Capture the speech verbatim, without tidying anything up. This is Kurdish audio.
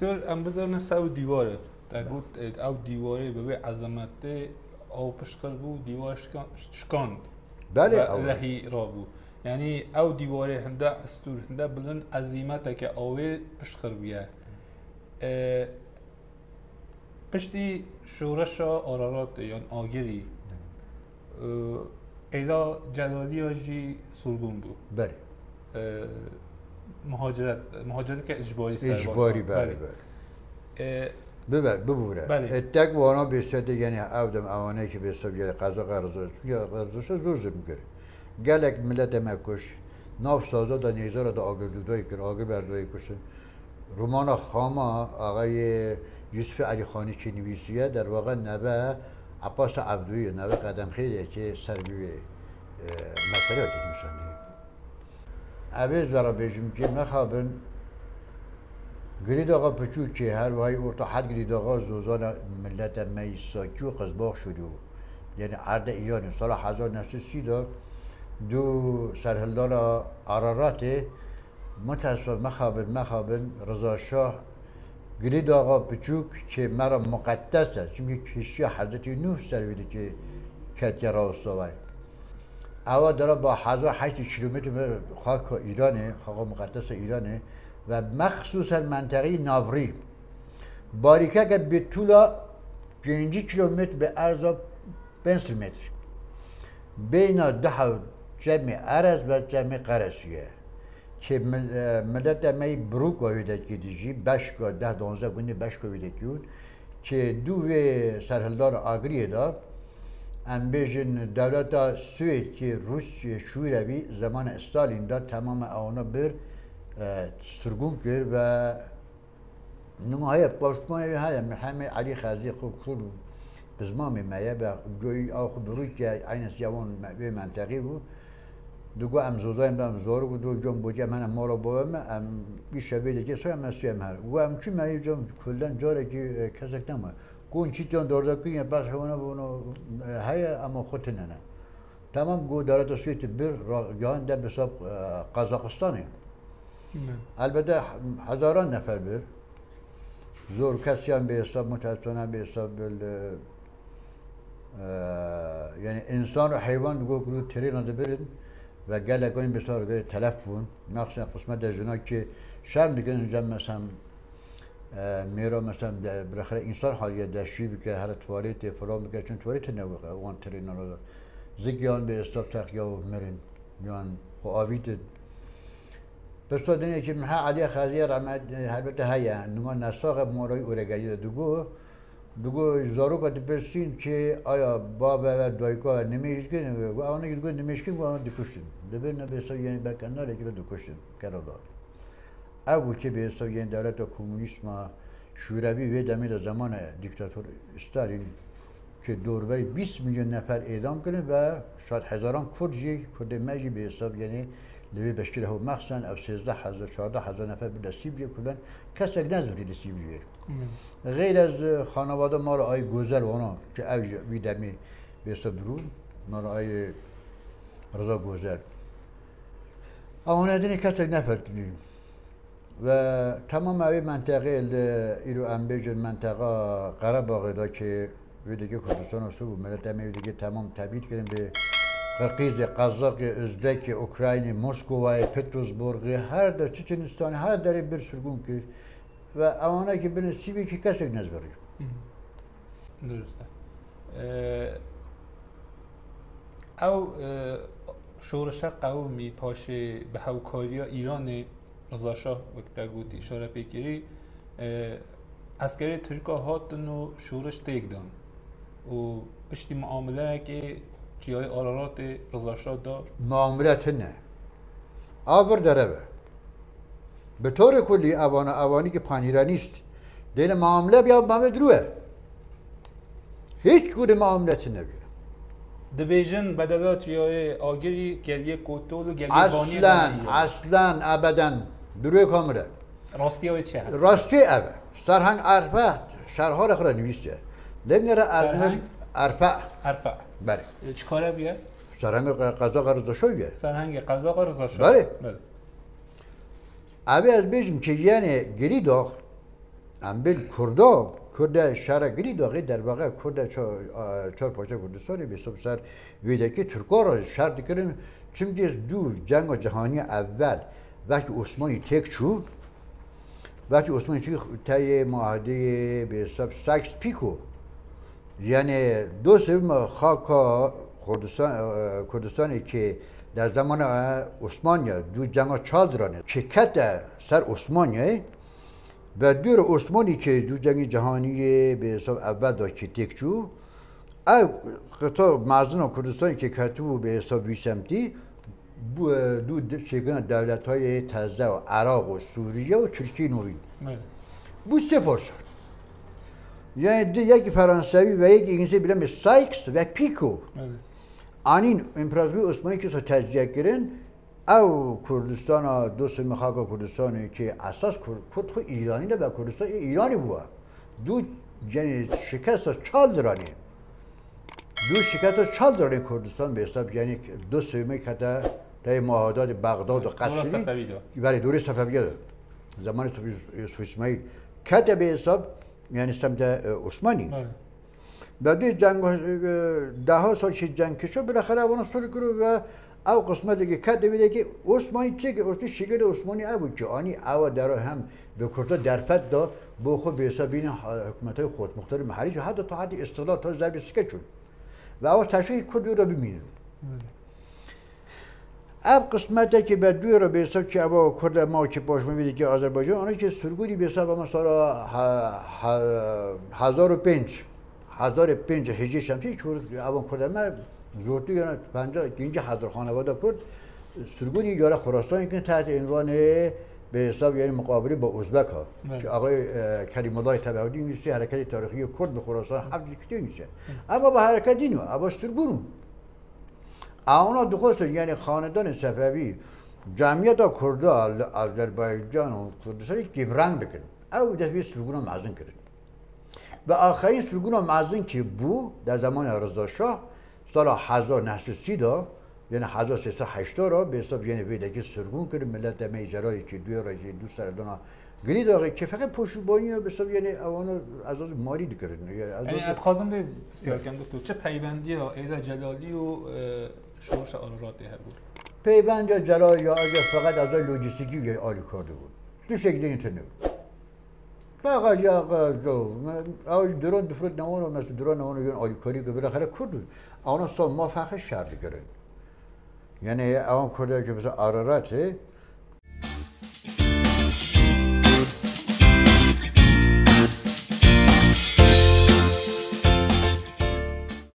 Doktor, em bizanin se ew dîwar e. Te got, e, ew dîwarê bi wê ezemetê ew piştxir bû, dîwar şikan-, şikand. Belê, Ve ew e. Lehî rabû. Yanî ew dîwarê hinde estûr, hinde bilind ezîmeteke awê piştxir bûye. E, piştî şoreşa Araratê yan Agirî, e, Êla Celaliya jî sirgûn bû. Belê. E, muhaciret, muhacireteke îcbarî ser Îcbarî, belê, belê, belê. belê. E, Bibe, bibûre. Belê. E, tek wana bêsete, yani ew dem ewanê ki bêseb yani qeza qerzo, çünkü qerzo zor zulm kir. Gelek milete me kuş. Nav saza da neyzara da agir dudayı kir, agir berdayı kuşun. Romana Xama ağayê Yusufê Elîxanî ki nivîsiye, derwaqa nebe Abbasa Ebdûyê, nebe Qedemxêrê ki ser bî wê, e, mesele ki nivîsandî. Evê zara bêjim ki mexabin Girîdaxa piçûkê her wayî orta het Girîdaxa zozana milete me yî Sakî û Qizbax şûrî û. Yani erde Îranê sala hezar neh sed sî de du serhildana Araratê mutesfe mexabin mexabin Riza Şah Girîdaxa piçûk ki me re muqeddes e. Çünkü kişiya Hezretî Nuh ser wî dikê ketiye rawestaway. Ewa dere ba hezar heşt sed kilometre bi xaka Îranê, xaka muqeddesa Îranê ve mexsusen menteqî Navrî. Barîkeke bi tûla pêncî kilometre bi erza pênc sed metre. Beyna daha çemê Erez ve çemê Qeresiye. Ki mil-, e, milete me yî Brûka wê dekî dijî, beşka deh danzeh gundê beşka wê dekî û. Ki dû vê serhildana Agiriyê de, em bêjin dewleta Swêd ki Rûsya şûre bî, zemana Stalin de temama ewana bir, e, sirgûn kir ve nima heye paştmanê wê heye, Mihemed Elî Xezî xwe kur bizmamê me ye, be goyî ew xwe bi Rûsya, eynî siyawan me-, wê menteqî bû. Digo em zozayên de em zor û do com bocî em hene mala bava me, em îşe vê dikê soya me suye em her. Û em çû me yê com kullen carekî, e, kesek nema. Kon çîtiyan dordekirî ya behs hewana bûno, e, heye ama xwe tine ne. Temam go dewleta Swêdê bir ra-, gihan de bi sab, e, Qazaxistanê. Elbette hezaran nefer bir. Zor kesiyan bê hesab, mutesifane bê hesab bil, e, yani insan û heywan digo kuru terêna dibirin ve gelek oyun bê sar gere telef bûn. Mexsusen qismete jina ki şerm dikin cem mesem, e, mêra mesem de, bilahare insan haliye deşî bike, her tuvalete falan bike, çün tuvalete ne wan terêna da. Zikiyan bê hesab teqiya û mirin. Yan xwe avîtin. Pişta dinê ki Mihe Elî Xezîye rehmet, e, helbete heye. Nûma nesaxe morayî ûregerî de digo, digo zaroka dipirsîn ki aya babe ve dayika nimêj dikin, got, ewana ki digo nimêj kin, got, ewana dikuştin. Dibirine bêsa yên berkendarê ki dikuştin. Kerada. Ev û ki bêsa yên dewleta komûnîsma Şûrevî vê demê de zemana dîktator Stalin ki dorberî bîst milyon nefer êdam kirin ve şad hezaran Kurd jî, Kurdê me jî bê hesab, yanî li vê beşkirê hew mexsen ev sêzdeh hezar, çardeh hezar nefer bi destî bûye Kurdan. Kesek nezûrî destî bûye. Xeyr ez xanavada mala ay Gozel wana ki ev jî vî demê bê hesab birû, mala ay Riza Gozel. Ewana dinê kesek nefeltinî. Ve temama wê menteqê li îro em bêjin menteqa Qerebaxê de ki wê dikê Kurdistana Sûb û mileta me wê dikê temam tebît kirin bi Qirqîzê, Qezaqê, Uzbekê, Ukraynê, Moskovayê, Petersburgê, her de Çeçenistanê, her derê bir sirgûn kir. Ve ewana ki bin sîvê ki kesek nezbirî. Durust e. Ee, ew, e, şoreşa qewimî paşê bi hewkariya Îranê Riza Şah, wek te gotî, îşare pê kirî, e, eskerê Tirka hatin û şoreş têk dan û piştî muameleyekê çiyayê Araratê Riza Şah da. Muamele tune. A vir dereve. Bi torê kulî evana, evanî ki panîranîst, dêne muamele biya bavê dirû e. Hiç gurê muamele tune biya. Dibêjin bedela çiyayê Agirî geliyê Kotol û geliyê Vaniyê Eslen, danî. Eslen, ebeden. Dirûê kamil e. Rastiya wê çi ye? Rastî ev e. Serheng Erfe, şerhara xwe re nivîsiye. Lê nêre ez Serheng? Erfe. Erfe. Belê. E, çi kare bûye? Serhengê qe-, qeza Qerzaşoy ye. Serhengê qeza Qerzaşoy. Belê. Belê. Evê ez bêjim ki, yani Girîdax Em bêl Kurda, Kurde şere girî daxê derbaxe Kurde ça-, a, çar parça Kurdistanê bê sab ser vê dekê Tirka re şer dikirin. Çimkî du cenga cihaniya evvel vekî Osmanî têk çû, vekî Osmanî çû teyê muahedeyê bê sab Sykes-Picot. Yani dost me xaka Kurdistan, e, Kurdistanê ki der zamana Osmaniye du cenga çal diranê. Çi kete ser Osmaniye, Ve dûr Osmanî ke du cengê cîhanî yê bi hesab evvel de ke têk çû, ev qita mezin a Kurdistanê ke ketibû bi hesab wî semtî, bu, e, du de-, çêkirina dewleta yê teze, Iraq û Sûriye û Tirkiye nûvîn. Evet. Bu sê parça. Yani di, yekî Fransewî ve yekî Îngilizî, bilem Sykes ve Picot. Evet. Anîn împaratorluğu Osmanî ke tecziye kirin, Ew Kurdistana, dostê min xaka Kurdistanê ki esas Kur-, Kurd xwe Îranî ne, be Kurdistan ê Îranî bûye. Du, yani şikesta çal diranê. Du şikesta çal diranê Kurdistan bi hesab, yani dostê min kete tey muahedadê Bexdad û Dora Qesrî. Sefewî de. Belê, dorê Sefeviye de. Zamanê Sefî Yusuf İsmail. Kete bi hesab, yani semte, e, Osmanî. Evet. Be dê ceng, e, deha sal ki ceng kişo, bilahare vana sol kiro ve ew qismetê ki ket devî de ki Osmanî çi ki Osmanî şikê de Osmanî ev ki anî ewa dero hem bi Kurda derfet da bo xwe bêsa bîne ha-, hikûmetê Xotmuxtarê Meheric heta ta heta îstiqlal ta zerbê sike çûn. Ve ewa terfî Kurd da bimînin. Evet. Ev qismetekî be dû re bêsev ki eva Kurd e ma ki paşmevî dike Azerbaycan, ana ki sirgûnî bêsev ama sala he-, he-, hezar û pênc, hezar û pênc hicrî şemsî Kurd, evan Kurd e me zortû yana penca, ikinci hezar xanevada Kurd sirgûnî yara Xurasanê kin teht ênvanê bêsev yani muqabilî be Uzbeka. Evet. Ki ağay, e, Kelimullah Tebewdî nusî hereketê tarîxî Kurd bi Xurasan hevdî kitê nusî. Ama bu hereket dîn o, eva sirgûn o. Ewna dixwestin, yani xanedanê Sefevî, cemiyeta Kurda li Azerbaycan û Kurdistanê kêfreng dikin. Ew dest bi sirgûna mezin kirin. Ve axirîn sirgûna mezin ki bû, der zemanê Reza Şah, sala hezar neh sed sî de, yani hezar sê sed heşta re, bêsab yani vê dekî sirgûn kirin, millet demeyê Celalê ki duyê re jî du seredana Girî daxê kê feqet poşûbaniya bi sev, yani ewana ez az marî dikirin. Yani ez Yani az ez dixwazim vê pisyar kem, doktor. Çi peyvendiya êda Celalî û, e, şorşa Araratê hebû? Peyvendiya Celal ya ez feqet ez lojîstîkî ya alîkar dibû. Tiştek din tune. Feqet ya, ew duran difrot newano, mesela duran newano yon alîkarî ke bilahare Kurd. Ewana son ma feqet şer dikirin. Yani ewan Kurda ki mesela Araratê,